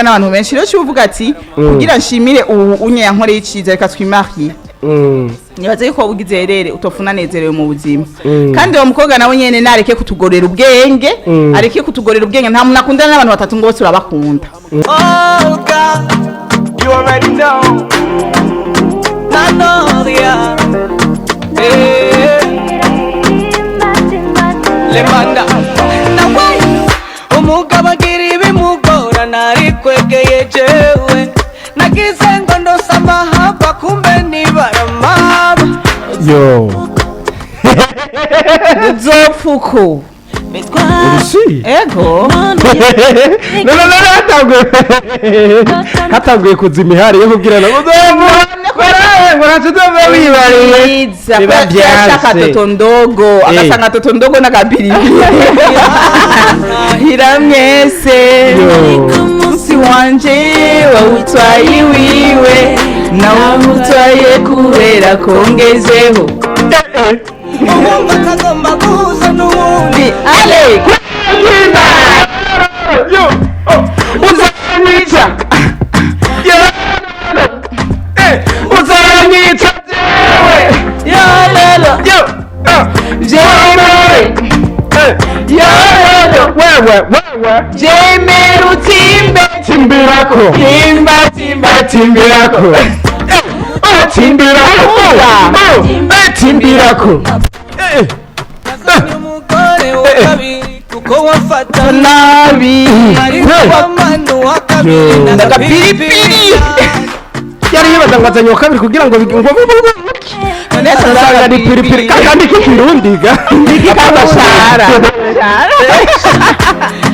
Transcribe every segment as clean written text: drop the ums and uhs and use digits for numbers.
N'abantu benshi rero uvuga ati kugira nshimire ubu unye yankoreye iciza, reka twimariye. Nibaze yuko ugize erere utofuna nezerewe mu buzima. Kandi uwo mukobwa nawe nyene nareke kutugorera ubwenge. Areke kutugorera ubwenge. Nta muntu akundana n'abantu batatu ngo bose urabakunda. Oh God, you already know. Nanoria, eh. Lemanda, nawe umugabo agira ibimugora, narikwegeye jewe nagize ngo ndose amahava, kumbe nibaramaba. Yo. Uzopfuko. Urusi. Ego. No, no, no, hatanguye kuza imihari yo kubwirana ngo wibariye. Mwiza. Biba Ashaka vyanse. toto ndogo, agasanga toto ndogo n'agapiripiri hira mwese. Yo. Umunsi wanje wawutwaye iwiwe, nawe utwaye kubera kongezeho. Uwumva atagomba guhuza n'uwundi. Ale. Yo, oh, uzanyica. Yo, uzanyica jewe. Yololo. Yo, oh, Jemere. Yololo, wewe, wewe. Jemere utimbe. Timbirako. Timba timba. Timbirako. Oh, timbirako. Oh, timbirako. Nazanye umugore wa kabiri kuko wamfata Nabi. ariko wamanu wa kabiri. Yo. Ndagapiripiri. Yari yibaza ngo azanye uwa kabiri kugira ngo None asanga ni piripiri kakandi k'ikirundi ga. Kikabashara.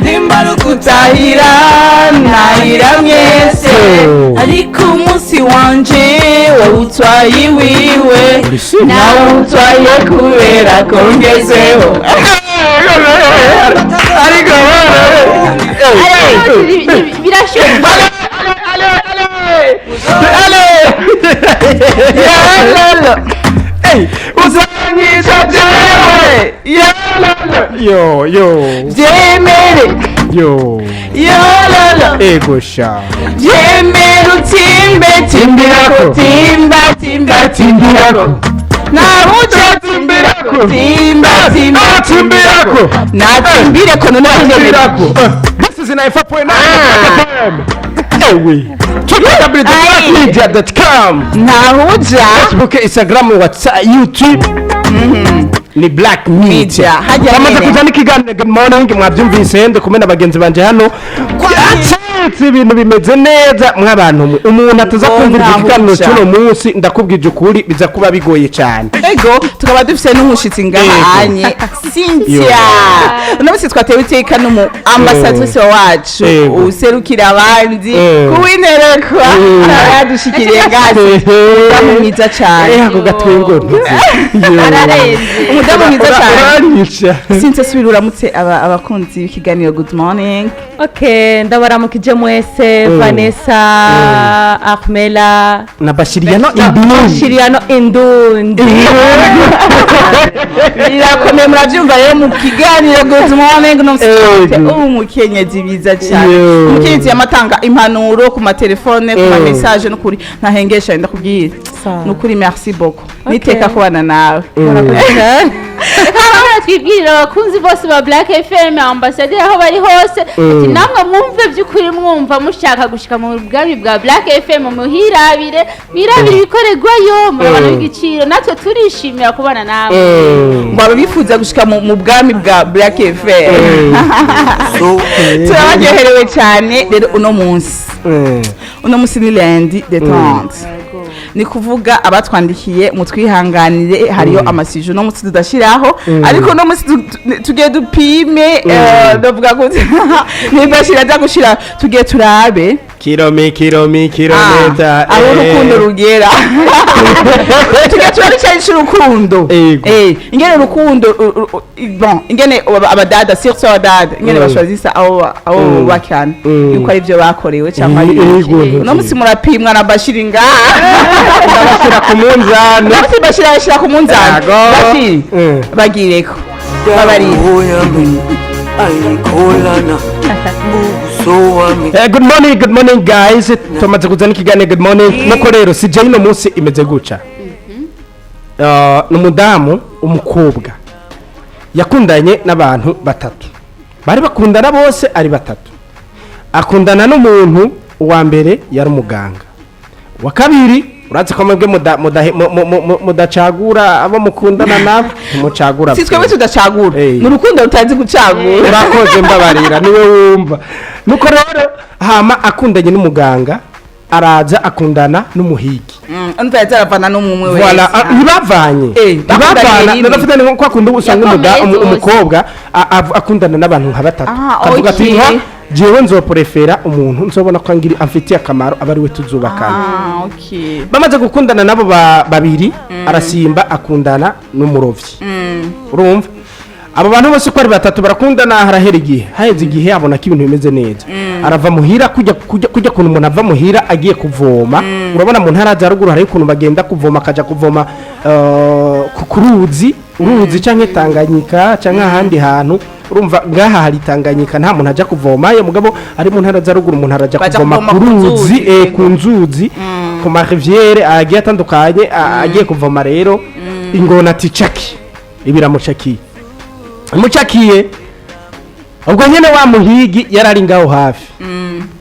Nimba ari Gutahira ntahira mwese, ariko umunsi wanje wawutwaye iwiwe, nawutwaye kubera ko ngezeho. Ariko Birashyushye. Ale Yalolo. Uzanyica jewe. Yo yo. Byemere. Yo. Yalolo. Ego sha. Byemere utimbe, timbirako, timba timba. Timbirako. Nawuja. Timbirako. Timba timba. Timbirako. Natimbireko none. Timbirako. This is 94.9 FM. Ewe, www.blackmedia.com. Ntahuja. Facebook, Instagram, WhatsApp, YouTube ni Black Media. Media, hajya Bamaze nyene. kuza n'ikiganiro Good Morning. Mwabyumvise, ndi kumwe na bagenzi banje hano. Byacitse, ibintu bimeze neza mw'abantu mwe. Umuntu ataza Ngo kumvira ikiganiro ntahuja. cy'uno munsi, ndakubwije ukuri, biza kuba bigoye cyane. Ego, tukaba dufise n'umushitsi ngaha. Ego. Anye Cynthia, uno munsi twatewe iteka n'umu ambassadrice wacu. Ego. Userukira abandi Ego. kuwinerekwa. Ego. Yadushikiriye ngazi, umudamu mwiza cyane. Ako gatwengo ntuzi. Ararenze. Umudamu mwiza cyane. Uranyica. Cynthia, subira uramutse abakunzi b'ikiganiro Good Morning. Okay, ndabaramukije mwese. Vanessa, Ahmela. Na Bashiriyano Indundi. Shiriano Indundi. Birakomeye, murabyumva rero mu kiganiro Good Morning uno munsi Ego. twafite umukenyezi biza cyane. Yo. Umukenyezi yamatanga impanuro ku matelefone, ku ma message, n'ukuri ntahengesha. Ndakubwira. Sawa. Nukuri merci beaucoup, niteka kubana nawe. Reka twibwirira abakunzi bose ba Black FM, ambasaderi aho bari hose, ati namwe mwumve by'ukuri, mwumva mushaka gushika mu bwami bwa Black FM, muhirabire, mwirabire ibikorerwayo, murabona igiciro. Natwe turishimira kubana namwe. Ngo ababifuza gushika mu bwami bwa Black FM, turabaryoherewe cyane. Rero uno munsi ni lundi détente, ni kuvuga abatwandikiye mutwihanganire, hariyo ama sujets uno munsi tudashiraho, ariko uno munsi tugiye dupime, ndavuga gute, ntibashira aza gushira, tugiye turabe. Kiromi kiromi kilomita. Aho urukundo rugera, tugiye turabe icari c'urukundo. Ego. Ingene urukundo bon, ingene abadada, surtout abadada, ingene bashwazisa aho bubakana, yuko ari byo bakorewe cyangwa ari Ego. ibiki. Uno munsi murapimwa na Bashiri ngaha. Ndabashyira ku munzani. Uno munsi Bashiri abashira ku munzani. Yego. Bashiri, bagireko babarire. Ayikholana buso. Good morning, good morning guys. Tumaze kuzana ikiganiro good morning. Nuko rero si ino munsi imeze guca. Ni umudamu, umukobwa yakundanye n'abantu batatu, bari bakundana bose ari batatu. Akundana n'umuntu uwa mbere yari umuganga, uwa kabiri, urazi ko mwebwe mudacagura abo mukundana nabo, ntimucagura. Si twebwe tudacagura. Eh. Ni urukundo rutazi gucagura. Urakoze, mbabarira, niwe wumva. Nuko rero hama akundanye n'umuganga, araza akundana n'umuhigi. Umva, yaza aravana n'umwe wese. Voilà, ntibavanye. Bakundaniye Ntibavana. rimwe. Ndafite ni kwa kundi usanga Yakomeye zose. umukobwa akundana n'abantu nka batatu, akavuga ati nka jewe nzoprefera umuntu nzobona ko angiri amfitiye akamaro, aba ari we tuzubakana. Ah, okay. Bamaze gukundana nabo babiri, arasimba akundana n'umurovyi. Urumva abo bantu bose uko ari batatu barakundana, harahera igihe, haheze igihe abona ko ibintu bimeze neza, arava muhira kujya kuntu umuntu ava muhira agiye kuvoma. Urabona mu ntara za ruguru hariho ukuntu bagenda kuvoma, akaja kuvoma ku ruzi, uruzi canke Tanganyika canke ahandi hantu. Urumva ngaha hari Tanganyika, nta muntu aja kuvoma yo, mugabo ari mu ntara za ruguru umuntu araja Baja kuvoma kuvoma ku ku ruzi, nzuzi, ku nzuzi, ku ma rivière agiye atandukanye. Agiye kuvoma rero, ingona ati caki ibiramucakiye, imucakiye. Ubwo nyene wa muhigi yari ari ngaho hafi,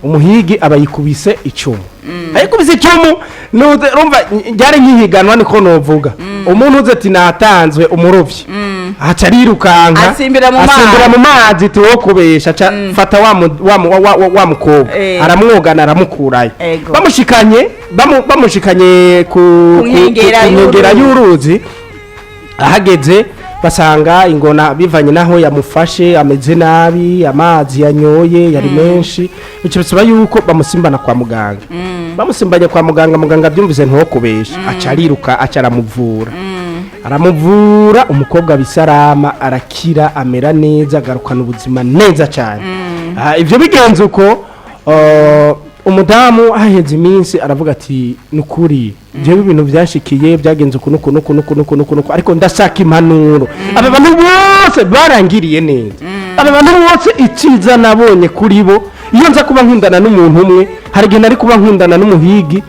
umuhigi aba yikubise icumu, ayikubise icumu. Urumva ryari nk'ihiganwa, niko novuga. Umuntu uze ati natanzwe, umurovyi aca arirukanka. Asimbira mu mazi. Asimbira mu mazi, tuwo kubesha, aca fata wa mu- wa mu- wa- wa- wa mukobwa, aramwogana, aramukurayo. Bamushikanye ku nkengera ku nkengera y'uruzi. y'uruzi. Ahageze basanga ingona, bivanye naho yamufashe ameze nabi, amazi yanyoye yari menshi, bica bisaba yuko bamusimbana kwa muganga. Bamusimbanye kwa muganga, muganga abyumvise, ntiwokubesha, aca ariruka, aca aramuvura, aramuvura umukobwa bisarama, arakira, amera neza, agarukana ubuzima neza cyane. Ibyo bigenze uko, umudamu haheze iminsi aravuga ati nukuri jewe ibintu byashikiye byagenze uku nuku nuku nuku nuku nuku nuku, ariko ndashaka impanuro. Aba bantu bose barangiriye neza, aba bantu bose icyiza nabonye kuri bo, iyo nza kuba nkundana n'umuntu umwe, hari igihe nari kuba nkundana n'umuhigi,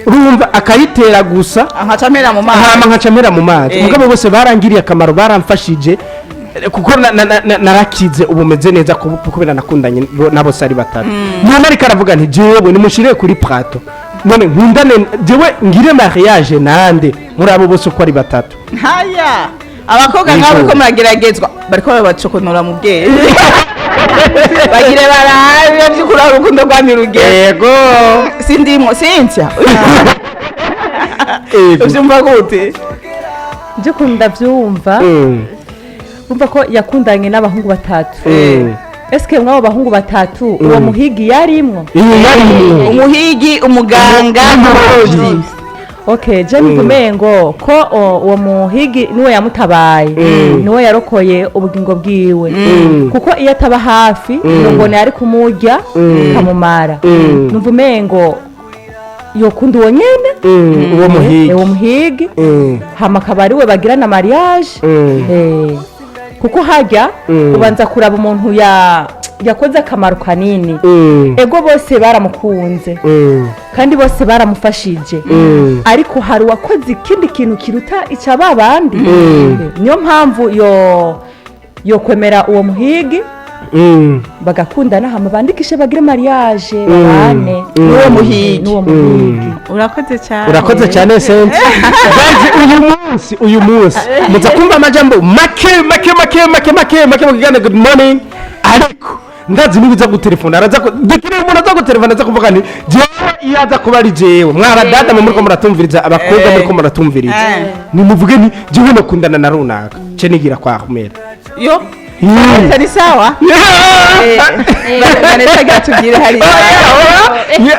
urumva akayitera gusa, nkaca mpera mu mazi. Hama nkaca mpera mu mazi. Mugabo bose barangiriye akamaro, baramfashije, kuko narakize, ubu meze neza kubera nakundanye nabo se ari batatu. None ariko aravuga nti jewe nimushire kuri plateau, none nkundane jewe ngire mariage nande muri abo bose uko ari batatu? Haya, abakobwa nk'abo bariko murageragezwa, bariko babacokonora mu bwenge, bagire barabe by'ukuri aho urukundo rwanyu rugeze. Sindimwo Cynthia. Ego. Uvyumva gute? By'ukuntu ndabyumva, umva ko yakundanye n'abahungu batatu. Eske mw'abo bahungu batatu uwo muhigi yarimwo? Iyi yari Umuhigi, umuganga, Umurovyi. Okay, je numva umengo ko uwo muhigi niwe yamutabaye, niwe yarokoye ubugingo bwiwe, kuko iyo ataba hafi iyo ngona yari kumurya ikamumara. Numva umengo yokunda uwo nyene. Uwo muhigi. Uwo muhigi, hama akaba ariwe bagirana mariage. Kuko hajya ubanza kuraba umuntu yakoze akamaro kanini. Ego, bose baramukunze kandi bose baramufashije, ariko hari uwakoze ikindi kintu kiruta icya ba bandi. Niyo mpamvu yo yokwemera uwo muhigi, bagakundana, hama bandikishe, bagire mariage, babane. N'uwo muhigi. N'uwo muhigi. Urakoze cyane. Urakoze cyane senti. Guys, uyu munsi muza kumva amajambo make make make make make make mu kiganiro good morning, ariko ndazi niba uza gutelefona, araza dukeneye umuntu aza gutelefona, aza kuvuga nti jewe iyo aza kuba ari jewe. Mwaba dada mwe muriko muratumviriza, abakobwa muriko muratumviriza, nimuvuge nti jewe nokundana na runaka, ce nigira kwa Ahmed. Yo. Ni sawa. Vanessa, gatubwire hariya.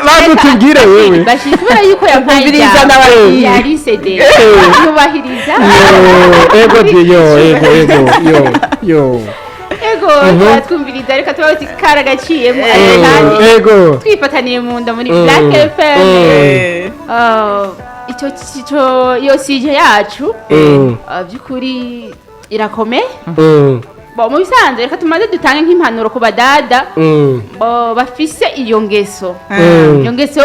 Baza tubwire wewe. Bashira kubera yuko yampaye Umviriza ijambo. n'ababwiye. Yari sede yubahiriza. Yo, ego de, yo, ego, ego, yo, yo. Ego, turatwumviriza, reka tuba tuti karagaciyemo, ariko kandi twifataniye mu nda muri Black FM. Icyo iyo sujet yacu, by'ukuri irakomeye. Bo mu bisanzwe, reka tumaze dutange nk'impanuro ku badada bo bafise iyo ngeso, iyo ngeso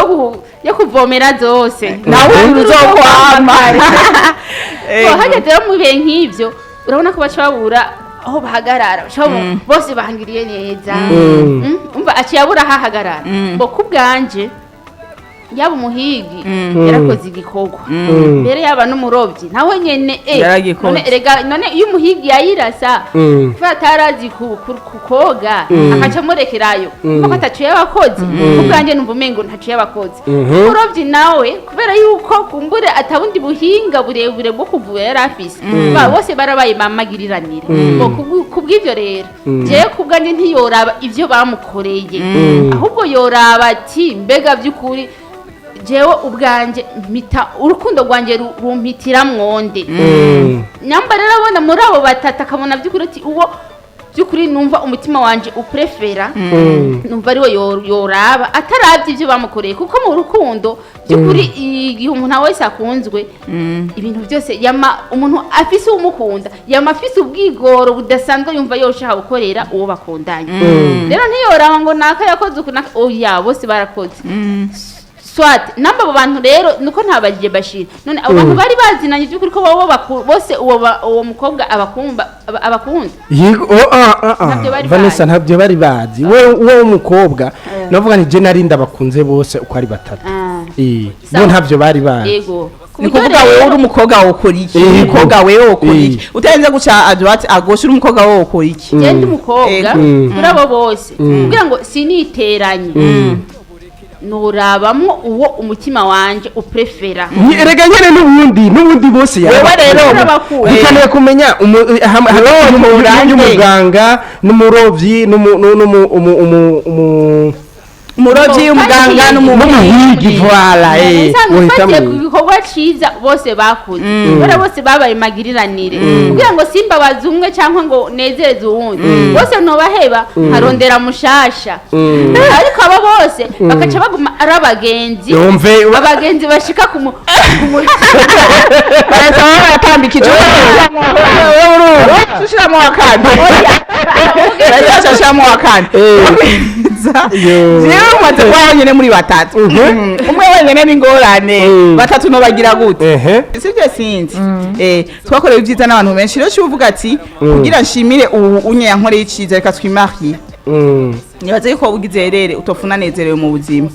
yo kuvomera zose. Nawe uzokwama. Bo hageze rero mu bihe nk'ivyo, urabona ko baca babura aho bahagarara, baca babura, bose bahangiriye neza. Umva, aciye abura aho ahagarara. Bo ku bwanje, yaba umuhigi yarakoze igikorwa, mbere yaba n'umurobyi nawe nyene, Yaragikoze. none erega, none iyo umuhigi yayirasa, kubera atarazi koga, akaca amurekerayo kuko ataco yabakoze. Ku bwanjye numva umengo ntaco yabakoze. Umurobyi nawe, kubera yuko kumbure atabundi buhinga burebure bwo kuvura yari afise, bose barabaye bamagiriranire. Bo kubw'ivyo rero, jewe ku bwanjye ntiyoraba ivyo bamukoreye, ahubwo yoraba ati: mbega by'ukuri jewe ubwanjye mpita urukundo rwanjye rumpitiramwo nde? Nyamba rero abona muri abo batatu, akabona by'ukuri ati uwo by'ukuri numva umutima wanje uprefera, numva ariwe yoraba atarabye ibyo bamukoreye, kuko mu rukundo by'ukuri igihe umuntu wese akunzwe, ibintu byose yama umuntu afise uwumukunda, yama afise ubwigoro budasanzwe, yumva yoshaka gukorera uwo bakundanye. Rero ntiyoraba ngo naka yakoze uku naka, oya, bose barakoze. Soit namba abo bantu rero nuko ntabagije Bashira, none abo bantu bari bazinanye by'ukuri ko bobo bose uwo mukobwa abakumba abakunda? Yego, oh, ah, ah, ah. Ntabyo bari Vanessa, bazi. Ntabyo bari bazi. We umukobwa navuga nti je nari ndabakunze bose uko ari batatu. Bo Sawa. ntabyo bari bazi. Yego. Ku Ni buryo kuvuga rero- wewe uri umukobwa wokora iki? Yego. Umukobwa wewe wokora iki utarenze guca à droite, à gauche? Uri umukobwa, wowe wokora iki? Genda umukobwa Yego. kuri abo bose, kugira ngo siniteranye, nurabamwo uwo umutima wanje uprefera. Erega nyene n'ubundi bose Wewe rero Urabakunda. Dukeneye kumenya hagati y'umuganga n'umurovyi Umurovyi, umuganga n'umuhigi, voilà, Usanzwe uhitamo. ufatiye ku gikorwa ciza bose bakoze, kubera bose babaye magiriranire, kugira ngo simbabaze umwe cyangwa ngo nezereze uwundi, bose ntobaheba nkarondera mushasha, ariko abo bose bakaca baguma ari abagenzi, Yumve abagenzi bashika ku Barasaba baratambikije, ushiramo akandi, barashashamo akandi. Yo. Jewe umaze kuba wenyine muri batatu, umwe wenyine n'ingorane, batatu nobagira gute? Sibyo, sinzi, twakorewe ibyiza n'abantu benshi. Rero uvuga ati kugira nshimire ubu unye yankoreye icyiza, reka twimariye. Nibaze yuko ugize erere utofuna anezerewe mu buzima.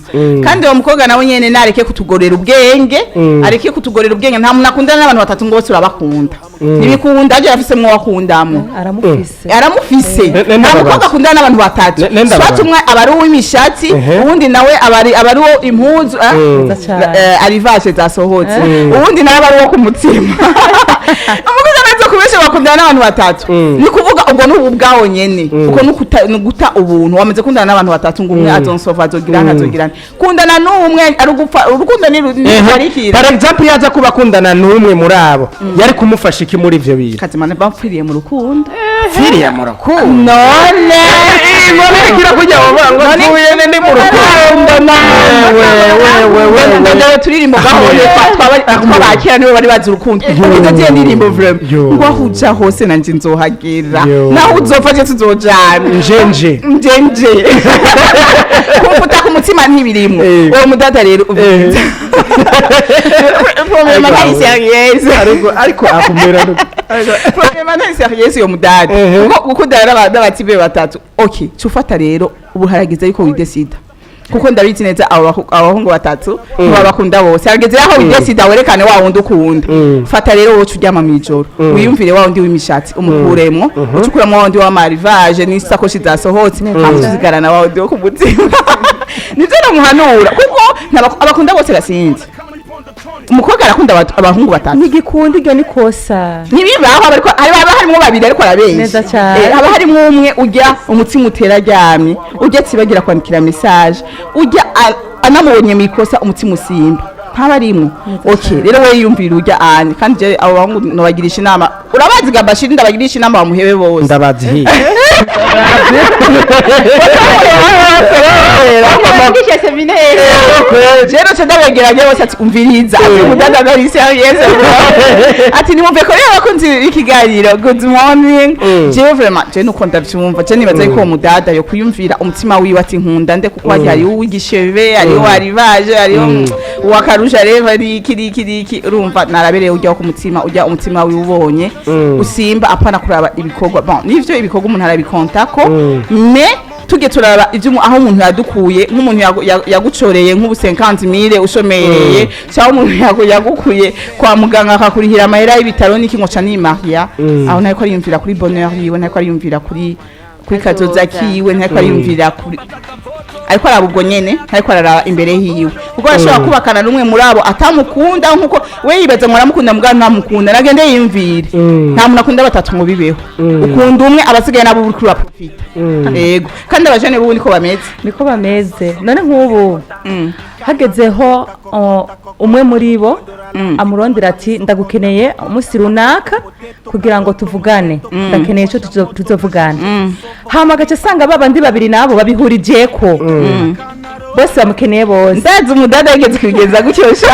Kandi uwo mukobwa nawe nyene nareke kutugorera ubwenge, areke kutugorera ubwenge. Nta muntu akundana n'abantu batatu ngo bose urabakunda, ntibikunda. Aje afise mwo wakundamo. Aramufise. Aramufise. Ne- Nta ndababaza. mukobwa akundana n'abantu batatu. Ne ndababaza. Soit umwe aba ari uw'imishatsi, uwundi nawe aba ari uwo impuzu, Nziza cane. Arrivage zasohotse, uwundi nawe aba ari uwo ku mutima. Umukobwa nazo kubesha bakundana n'abantu batatu, ni kuvuga ubwo ni ubu bwawo nyene, uko ni uguta ubuntu. Wamaze kundana n'abantu batatu ngo umwe azonsova, azogira azogira. Kundana n'umwe ari ugupfa, urukundo ni rutarikira. Par exemple, yaza kuba akundana n'umwe muri abo, yari kumufasha iki muri ivyo bintu? Kazimana bapfiriye mu rukundo. Firiye mu rukundo? None None kira kujya wavuga ngo mvuye ndi mu rukundo. Wewe, wewe. Ndongera turirimbo gahoro twabakira, nibo bari bazi urukundo. Izo ziyo ndirimbo vraiment. Yo. Ngo aho uja hose nanje nzohagera, Yo. naho uzopfa je tuzojana. Njenje. Njenje kumfuta ku mutima ntibirimwo. Uwo mudada rero, problème ntari sérieuse. Ariko akumera Problème ntari sérieuse uyo mudada, kuko gukundana n'abatibe batatu, okay, cufata rero ubu harageze yuko widesida, kuko ndabizi neza abo abahungu batatu ntibabakunda bose. Harageze aho widesida, werekane wa wundi ukunda. Fata rero wowe uryama mw'ijoro, wiyumvire wa wundi w'imishatsi umukuremwo, uce ukuramo wa wundi w'amarivage n'isakoshi zasohotse, hama usigarana wa wundi wo ku mutima. Nivyo namuhanura, kuko abakunda bose rasinzi. Umukobwa arakunda abahungu batatu? Ntigikunda, iryo ni kosa. Ntibibaho. Ariko haba harimo babiri, ariko arabeshya. Neza cane. Haba harimo umwe ujya umutima utera aryamye, ujya atibagira kwandikira message, ujya anamubonye mu ikosa umutima usimba. Ntabarimwo. Okay, rero we yumvira urya anye, kandi je abo bahungu nobagirisha inama, urabazi ga Bashiri, ndabagirisha inama bamuhebe bose. Ndabazi hiye. Wigisha séminaire. Rero ca ndabegeranye bose, ati umviriza, ati umudada nari sérieux, ati nimumve ko rero abakunzi b'ikiganiro Good Morning, jewe vraiment, je nuko ndavyumva, je nibaza yuko uwo mudada yo kuyumvira umutima wiwe, ati nkunda nde? Kuko hariho uw'igisheve, hariho warivaje, hariho uwakarusha reva, riki riki riki. Urumva narabereye ujya ku mutima, ujya umutima wiwe ubonye usimba, apana kuraba ibikorwa. Bon, nivyo, ibikorwa umuntu arabikontako, mais tujye turaba ivyo aho umuntu yadukuye, nk'umuntu yagucoreye nk'ubu 50 mille ushomereye, cyangwa umuntu yagukuye kwa muganga akakurihira amahera y'ibitaro n'iki, ngo ca nimariya. Aho ntako ariyumvira kuri bonheur yiwe, ntako ariyumvira kuri kazoza kiwe, ntako ariyumvira kuri, ariko araba ubwo nyene, ariko araraba imbere hiwe, kuko arashobora kubakana n'umwe muri abo atamukunda nkuko we yibaza ngo aramukunda, mugabo ntamukunda. Nagende yiyumvire, nta muntu akunda batatu ngo bibeho. Ukunda umwe, abasigaye nabo uri kuraprofita. Yego, kandi abajene bubu niko bameze. Niko bameze. None nk'ubu hagezeho umwe muri bo amurondera ati ndagukeneye umunsi runaka kugira ngo tuvugane, ndakeneye icyo tuzovugana, hama agaca asanga ba bandi babiri nabo babihurijeko bose, bamukeneye bose. Ndazi umudada yigeze kubigenza gutyo sha,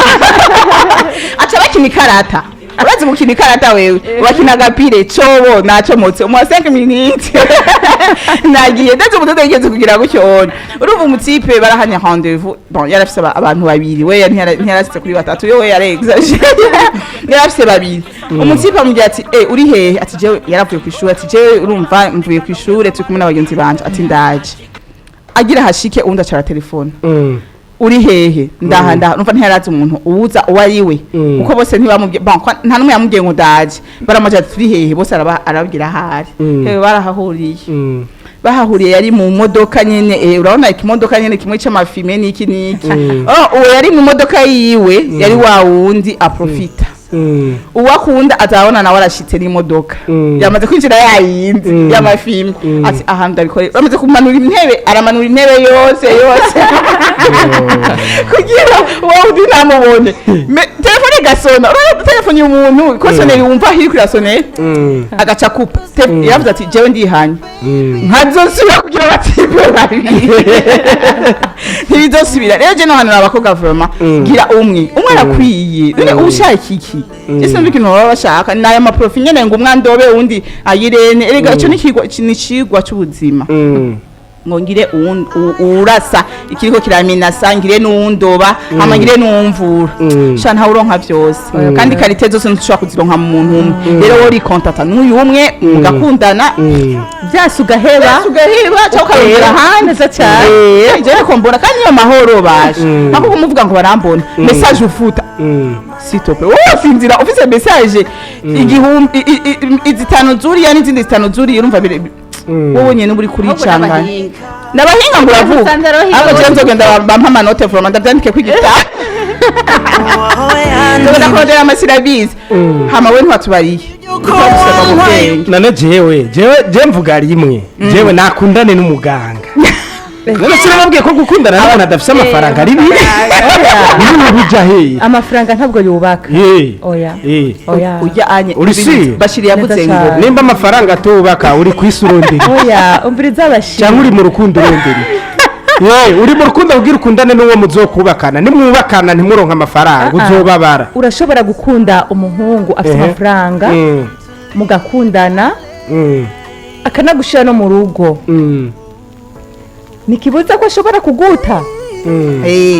aca bakina ikarata. Urazi gukina ikarata wewe? Bakina agapire cobo, nacomotse umuha 5 minutes nagiye. Ndazi umudada yigeze kugira gutyo. One urumva umutipe barahanya rendez-vous, bon, yarafise abantu babiri, we ntiyarashitse kuri batatu, yo we yarexagéré, yarafise babiri. Umutipe amubwira ati eh, uri hehe? Ati jewe, yaravuye ku ishuri, ati jewe urumva mvuye ku ishuri, turi kumwe n'abagenzi banje, ati ndaje. Agira hashike, uwundi acara telefone, uri hehe? Ndaha, ndaha. Numva ntiyarazi umuntu uwuza uwo ari we, kuko bose ntibamubwiye. Bon, nta n'umwe yamubwiye ngo ndaje. Baramaje, ati turi hehe? Bose arababwira ahari. Hewe, barahahuriye. Bahahuriye yari mu modoka nyene, urabona ikimodoka nyene kimwe c'amafime n'iki n'iki. Oh, uwo yari mu modoka yiwe yari wa wundi aprofita. Uwakunda azabona nawe arashitse n'imodoka, yamaze kwinjira yayindi y'amafilme, ati aha ndabikore. Bamaze kumanura intebe, aramanura intebe yose yose kugira uwo wundi ntamubone. Telefone igasona, urabona telefone y'umuntu ko sonera, wumva aho iriko irasonera, agaca kupa. Yaravuze ati jewe ndihanye, nkazosubira kugira abatipe babiri, ntibizosubira. Rero je no hano abakobwa vraiment, gira umwe umwe arakwiye. None uba ushaka iki? Je sinumva ikintu baba bashaka ni aya maprofits nyene, ngo umwe andobe, uwundi ayirene. Erega ico ni icigwa c'ubuzima, ngo ngire uwurasa ikiriko kiraminasa, ngire n'uwundoba, hama ngire n'uwumvura. Sha, ntawe uronka vyose, kandi qualités zose ntushobora kuzironka mu muntu umwe. Rero wowe urikontata n'uyu umwe mugakundana, byase ugaheba. Ugaheba cyangwa ukarondera ahandi. Neza cyane. Je niko mbona, kandi niyo mahoro baje nako kumuvuga ngo barambona message ufuta, s'il te plaît. Wowe usinzira ufise message 1000, 5 zuriya n'izindi 5 zuriya, urumva wowe nyene uri Ahubwo kuricanganya. n'abahinga. N'abahinga ngo uravuga. Usanze abahinga Ahubwo jewe bose. nzogenda bampa amanote vraiment, ndavyandike ku igitabo, nzogenda kurondera amasirabizi. Hama we ntiwatubariye gusoma mu bwenge. None jewe je mvuga rimwe, jewe nakundane n'umuganga. None sinababwiye ko gukundana n'umuntu adafise amafaranga ari bibi? Ibintu bija hehe? Amafaranga ntabwo yubaka. Oya. Oya. Ujya anye. Uri si? Bashiri yavuze Neza ngo cyane. Nimba amafaranga atubaka, uri kwisi urondera? Oya, umviriza abashira. Cyangwa uri mu rukundo urondera iki? Ye, uri mu rukundo ubwira ukundane n'uwo muzokubakana, nimwubakana ntimuronke amafaranga, uzobabara. Urashobora gukunda umuhungu afite amafaranga, mugakundana, akanagushira no mu rugo, ntikibuza ko ashobora kuguta,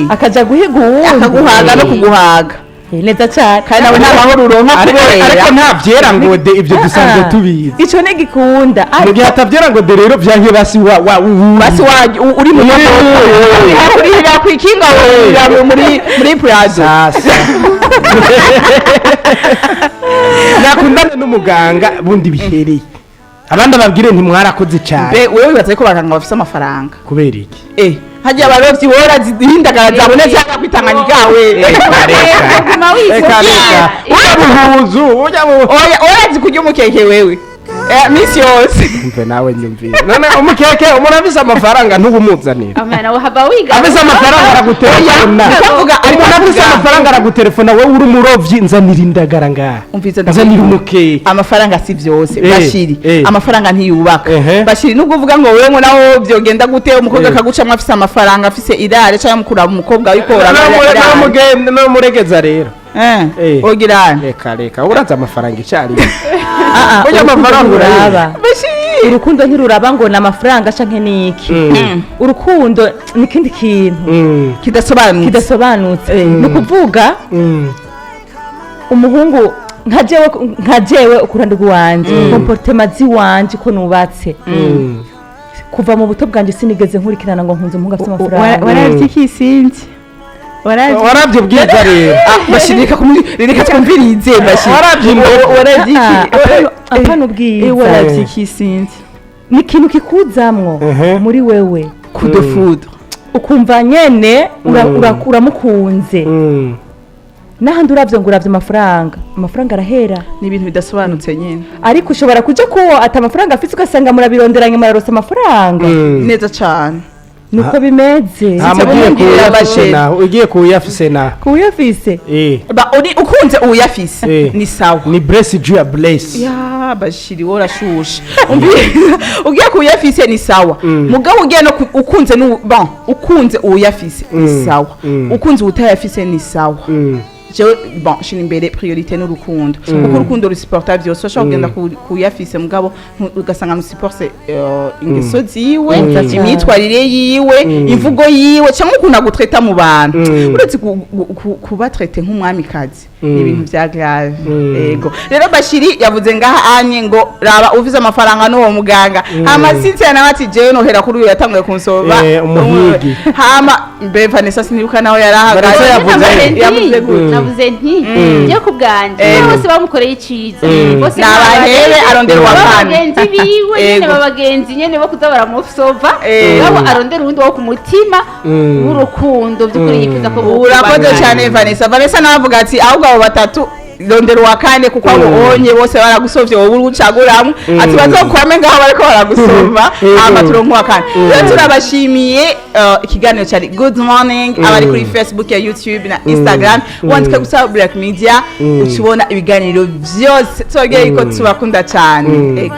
akaja guhiga uwundi. Akaguhaga no kuguhaga. Neza cyane. Kandi nawe nta mahoro uronka Ariko kubera nta byera ngo de, ibyo dusanzwe tubizi. Ico ntigikunda. Mu gihe atabyera ngo de, rero byanke basi wa wa Basi uri mu modoka, urira ku ikinga, urira muri plaza. Sasa nakundane n'umuganga bundi bihereye, abandi ababwire ntimwarakoze cyane. Be wewe wibaza ko abaganga bafise amafaranga? Kubera iki? Hajya abarovyi wora zihindagara zabonetse hanga kwitanganyika we. Reka reka. Guma Reka reka, ujya buhuzu ujya bu Oya, urazi kurya umukeke wewe, misi yose. Mve nawe nyumvire, none umukeke umuntu afise amafaranga ntubumuzanira? Amana, wahava wiga. Afise amafaranga aragutelefona. Ndavuga ariko Umuntu afise Ufise amafaranga aragutelefona: "Wowe uri umurovyi, nzanira indagara ngaha, Umvise, nzanira umukeke." Amafaranga si byose. Bashiri, amafaranga ntiyubaka. Bashiri, nubwo uvuga ngo wewe ngo nawe byogenda gute, umukobwa akagucamo afise amafaranga, afise irare, cyangwa mukuraba umukobwa wikora. Namuregeza rero. Ogira. Reka reka, uraza amafaranga icyarimwe. Ah, ah, Burya urukundo amafaranga ntiruraba. Bashiri. Urukundo ntiruraba ngo ni amafaranga canke ni iki. Urukundo ni ikindi kintu Kidasobanutse. Kidasobanutse. Ni ukuvuga umuhungu nka jewe ukuranda rw'iwanje, comportement ziwanje, ko nubatse kuva mu buto bwanjye, sinigeze nkurikirana ngo nkunze umuhungu afite amafaranga. Waravye iki? Sinzi, waravye. Warabye ubwiza rero. Ah, Bashiri, reka reka twumvirize Bashiri. Warabye imbogo. Waravye iki? Ah, apana ubwiza. Waravye iki? Sinzi. Ni ikintu kikuzamwo muri wewe. Coup de foudre. Ukumva nyene uramukunze. N'ahandi uravye ngo uravye amafaranga, amafaranga arahera. Ni ibintu bidasobanutse nyine. Ariko ushobora kuja kuwo ata amafaranga afite, ugasanga murabironderanye, muraronsa amafaranga. Neza cane. Nuko bimeze. Nta mugiye Mumbwirira kuyafise Bashir. naho ugiye kuyafise naho. Kuyafise. Ba uri ukunze uyafise. Ni sawa. Ni bless you bless. Ya Bashiri, wowe urashushe. Ugiye kuyafise ni sawa, mugabo ugiye no ukunze bon, ukunze uyafise ni sawa, ukunze utayafise ni sawa. Jewe bon, shira imbere priorité n'urukundo, kuko urukundo rusupporta byose. Ushobora kugenda kuyafise, mugabo ugasanga ntusupporte ingeso ziwe, imyitwarire yiwe, imvugo yiwe, cyangwa ukuntu agutreta mu bantu. Uretse kubatraite nk'umwamikazi, ni ibintu vya grave. Ego rero, Bashiri yavuze ngaha anye ngo raba ufise amafaranga n'uwo muganga. Hama Cynthia nawe ati: "Jewe nohera kuri uyu yatanguye kunsova." Umuhigi. Hama mbe Vanessa, sinibuka nawe yarahagaze. Vanessa yavuze. Yavuze gute? Navuze nti njye ku bwanjye, bose bamukoreye iciza, bose. Ni abahebe, arondera uwa kane. Bagenzi biwe nyene, babagenzi nyene bo kuza baramusova, nabo arondera uwundi wo ku mutima w'urukundo by'ukuri yifuza ko Urakoze bokubana. cyane, Vanessa. Vanessa nawe avuga ati: "Ahubwo abo batatu, rondera uwa kane, kuko abo onye bose baragusovye, wowe uri ucaguramwo." Ati: "Bazokwame ngaho bariko baragusova." Hama turonka uwa kane. Rero turabashimiye. Ikiganiro cyari Good Morning. Abari kuri Facebook ya YouTube na Instagram, wandika gusa Black Media, ucubona ibiganiro byose. Tubabwiye yuko tubakunda cyane. Ego.